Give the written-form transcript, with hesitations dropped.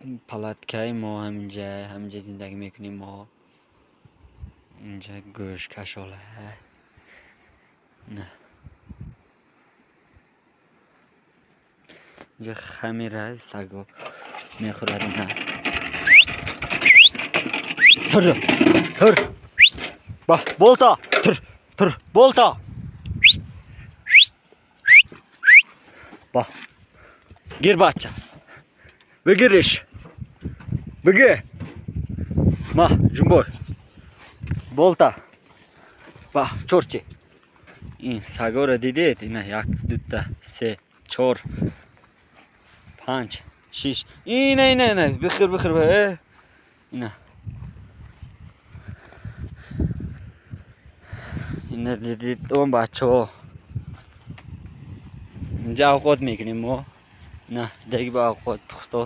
Палаткаи мо ҳаминҷа, ҳаминҷа зиндагӣ мекунем мо. Инҷа гӯшт кашола. На. Инҷа хамира саго мехӯрад ина. Тур, тур. Ба, болта, тур, тур, болта. Ба. Гир бача. Бигириш. Биги. Ма, ҷунбой. Болта. Ба, чорчи. Ин сагоро дидед? Ина як, дута, се, чор, панҷ, шиш. Ина, ина, ина. Бихӯр, бихӯр. Ина. Ина дидед он бачаҳо. Инҷа авқот мекунем мо. На, деги ба авқот пухтост.